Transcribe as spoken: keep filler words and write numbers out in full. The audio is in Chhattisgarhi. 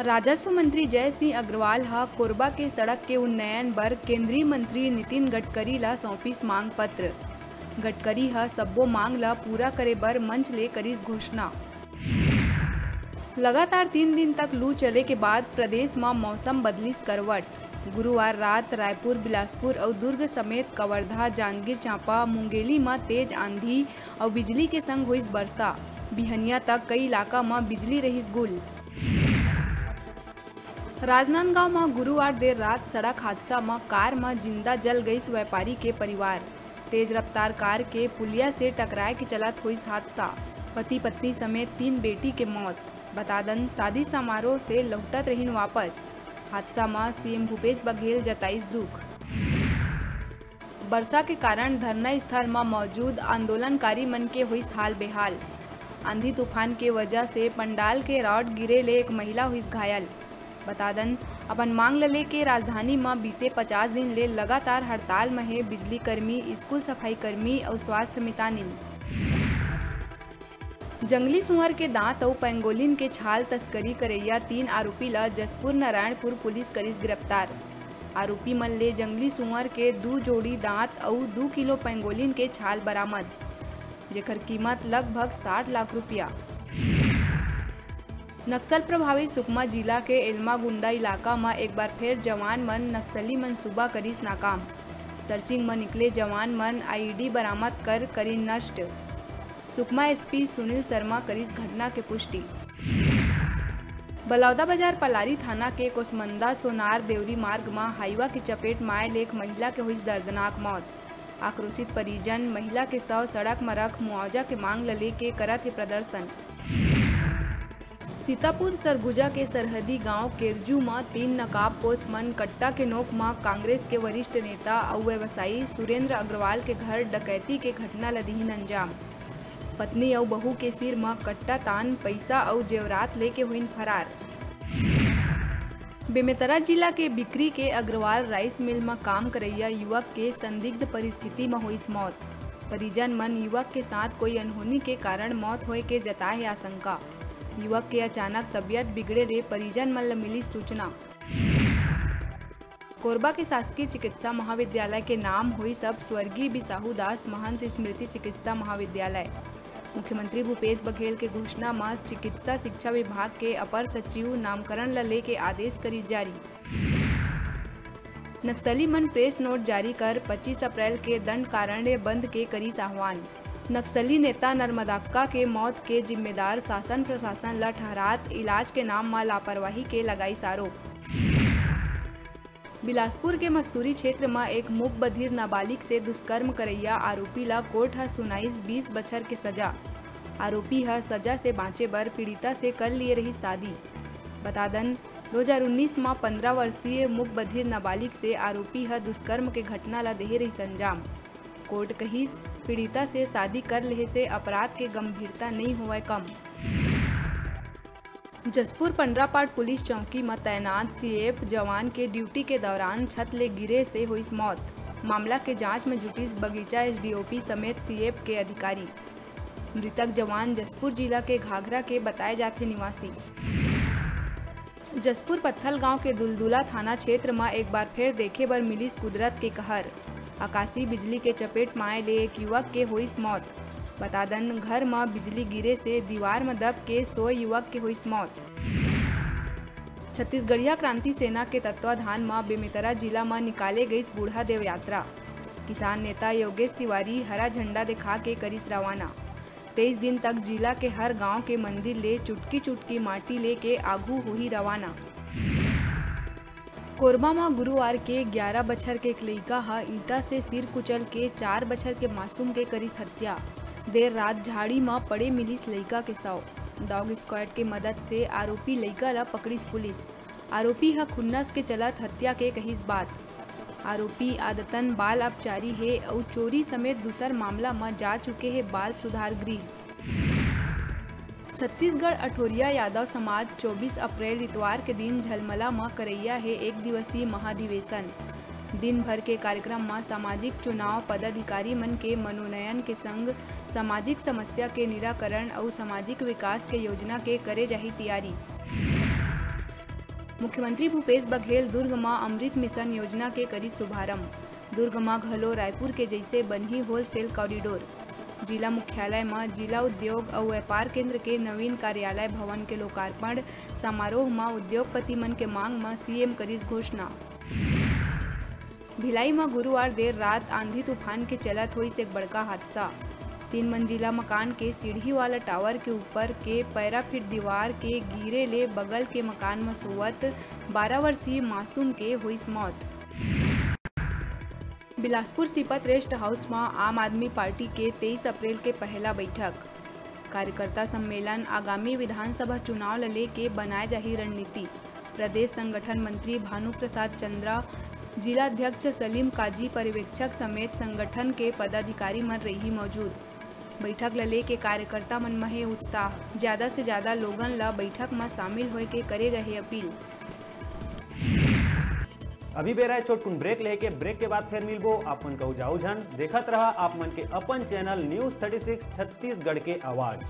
राजस्व मंत्री जय सिंह अग्रवाल ह कोरबा के सड़क के उन्नयन बर केंद्रीय मंत्री नितिन गडकरी ल सौंपिस मांग पत्र। गडकरी ह सब्बो मांग ल पूरा करे बर मंच ले करिस घोषणा। लगातार तीन दिन तक लू चले के बाद प्रदेश म मौसम बदलिस करवट। गुरुवार रात रायपुर, बिलासपुर अउ दुर्ग समेत कवर्धा, जांजगीर चांपा, मुंगेली म तेज आंधी अउ बिजली के संग होइस बरसा। बिहनिया तक कई इलाका म बिजली रहिस गुल। राजनांदगांव म गुरुवार देर रात सड़क हादसा म कार म जिंदा जल गइस व्यापारी के परिवार। तेज रफ्तार कार के पुलिया से टकराए के चलत होइस हादसा। पति पत्नी समेत तीन बेटी के मौत। बता दन, शादी समारोह से लहुटत रहिन वापस। हादसा म सीएम भूपेश बघेल जताइस दुख। बरसा के कारण धरना स्थल म मौजूद आंदोलनकारी मन के होइस हाल बेहाल। आंधी तूफान के वजह से पंडाल के रॉड गिरे ले एक महिला होइस घायल। बता दन, अपन मांग ल लेके राजधानी म बीते पचास दिन ले लगातार हड़ताल म हे बिजली कर्मी, स्कूल सफाई कर्मी अउ स्वास्थ्य मितानिन। जंगली सुअर के दांत अउ पैंगोलिन के छाल तस्करी करइया तीन आरोपी ल जशपुर नारायणपुर पुलिस करिस गिरफ्तार। आरोपी मन ले जंगली सुअर के दू जोड़ी दांत अउ दू किलो पैंगोलिन के छाल बरामद, जेकर कीमत लगभग साठ लाख रुपया। नक्सल प्रभावित सुकमा जिला के एलमागुंडा इलाका म एक बार फेर जवान मन नक्सली मन सूबा करिस नाकाम। सर्चिंग म निकले जवान मन आईईडी बरामद कर करिन नष्ट। सुकमा एसपी सुनील शर्मा करिस घटना के पुष्टि। बलौदाबाजार पलारी थाना के कोसमंदा सोनार देवरी मार्ग म हाईवा के चपेट म आए ले एक महिला के होइस दर्दनाक मौत। आक्रोशित परिजन महिला के शव सड़क म रख मुआवजा के मांग ल लेके करत हे प्रदर्शन। सीतापुर सरगुजा के सरहदी गांव केरजू म तीन नकाबपोश मन कट्टा के नोक म कांग्रेस के वरिष्ठ नेता अउ व्यवसायी सुरेंद्र अग्रवाल के घर डकैती के घटना ल दिहिन अंजाम। पत्नी अउ बहू के सिर म कट्टा तान पइसा अउ जेवरात लेके होइन फरार। बेमेतरा जिला के बिकरी के अग्रवाल राइस मिल म काम करइया युवक के संदिग्ध परिस्थिति म होइस मौत। परिजन मन युवक के साथ कोई अनहोनी के कारण मौत होए के जताए हे आशंका। युवक के अचानक तबियत बिगड़े ले परिजन मन ल मिलिस सूचना। कोरबा के शासकीय चिकित्सा महाविद्यालय के नाम होइस अब स्वर्गीय बिसाहू दास महंत स्मृति चिकित्सा महाविद्यालय। मुख्यमंत्री भूपेश बघेल के घोषणा म चिकित्सा शिक्षा विभाग के अपर सचिव नामकरण ल लेके आदेश करिस जारी। नक्सली मन प्रेस नोट जारी कर पच्चीस अप्रैल के दंडकारण्य बंद के करिस आह्वान। नक्सली नेता नर्मदाक्का के मौत के जिम्मेदार शासन प्रशासन ल ठहरात इलाज के नाम म लापरवाही के लगाइस आरोप। बिलासपुर के मस्तूरी क्षेत्र म एक मूक बधिर नाबालिग से दुष्कर्म करइया आरोपी ल कोर्ट ह सुनाइस बीस बछर के सजा। आरोपी ह सजा से बांचे बर पीड़िता से कर लिए रहिस शादी। बता दन, दो हज़ार उन्नीस म पन्द्रह वर्षीय मूक बधिर नाबालिग से आरोपी ह दुष्कर्म के घटना ल देहे रहिस अंजाम। कोर्ट कहिस, पीड़िता से शादी कर लेहे से अपराध के गंभीरता नइ होवय कम। जशपुर पंडरापाट पुलिस चौकी म तैनात सीएएफ जवान के ड्यूटी के दौरान छत ले गिरे से होइस मौत। मामला के जांच म जुटिस बगीचा एसडीओपी समेत सीएएफ के अधिकारी। मृतक जवान जशपुर जिला के घाघरा के बताए जाथे निवासी। जशपुर पत्थलगांव के दुलदुला थाना क्षेत्र म एक बार फेर देखे बर मिलिस कुदरत के कहर। आकाशीय बिजली के चपेट म आए ले एक युवक के होइस मौत। बता दन, घर म बिजली गिरे से दीवार म दब के सोए युवक के होइस मौत। छत्तीसगढ़िया क्रांति सेना के तत्वाधान म बेमेतरा जिला म निकाले गइस बूढ़ा देव यात्रा। किसान नेता योगेश तिवारी हरा झंडा दिखा के करिस रवाना। तेईस दिन तक जिला के हर गांव के मंदिर ले चुटकी चुटकी माटी लेके आघू होही रवाना। कोरबा म गुरुवार के ग्यारा बछर के एक लइका ह ईंटा से सिर कुचल के चार बछर के मासूम के करिस हत्या। देर रात झाड़ी म पड़े मिलिस लइका के शव। डॉग स्क्वाड के मदद से आरोपी लइका ल पकड़िस पुलिस। आरोपी ह खुन्नस के चलत हत्या के कहिस बात। आरोपी आदतन बाल अपचारी हे अउ चोरी समेत दूसर मामला म जा चुके हे बाल सुधार गृह। छत्तीसगढ़ अठोरिया यादव समाज चौबीस अप्रैल इतवार के दिन झलमला म करइया हे एक दिवसीय महाधिवेशन। दिन भर के कार्यक्रम म सामाजिक चुनाव पदाधिकारी मन के मनोनयन के संग सामाजिक समस्या के निराकरण अउ सामाजिक विकास के योजना के करे जाही तियारी। मुख्यमंत्री भूपेश बघेल दुर्ग म अमृत मिशन योजना के करिस शुभारंभ। दुर्ग म घलो रायपुर के जइसे बनही होलसेल कॉरिडोर। जिला मुख्यालय म जिला उद्योग अउ व्यापार केंद्र के नवीन कार्यालय भवन के लोकार्पण समारोह म उद्योगपति मन के मांग म सीएम करिस घोषणा। भिलाई म गुरुवार देर रात आंधी तूफान के चलत होइस एक बड़का हादसा। तीन मंजिला मकान के सीढ़ी वाला टावर के ऊपर के पैराफिट दीवार के गिरे ले बगल के मकान म सोवत बारह वर्षीय मासूम के होइस मौत। बिलासपुर सीपत रेस्ट हाउस म आम आदमी पार्टी के तेईस अप्रैल के पहला बैठक। कार्यकर्ता सम्मेलन, आगामी विधानसभा चुनाव ल लेके बनाए जाही रणनीति। प्रदेश संगठन मंत्री भानु प्रसाद चंद्रा, जिला अध्यक्ष सलीम काजी, पर्यवेक्षक समेत संगठन के पदाधिकारी मन रही मौजूद। बैठक ल लेके कार्यकर्ता मन म हे उत्साह। ज्यादा से ज्यादा लोगन ल बैठक म शामिल होए के करे गए हे अपील। अभी बेरा हे छोटकुन ब्रेक लेके, ब्रेक के बाद फिर मिलबो। आप मन कहू जाऊ झन, देखत रहा आप मन के अपन channel news thirty six Chhattisgarh के आवाज।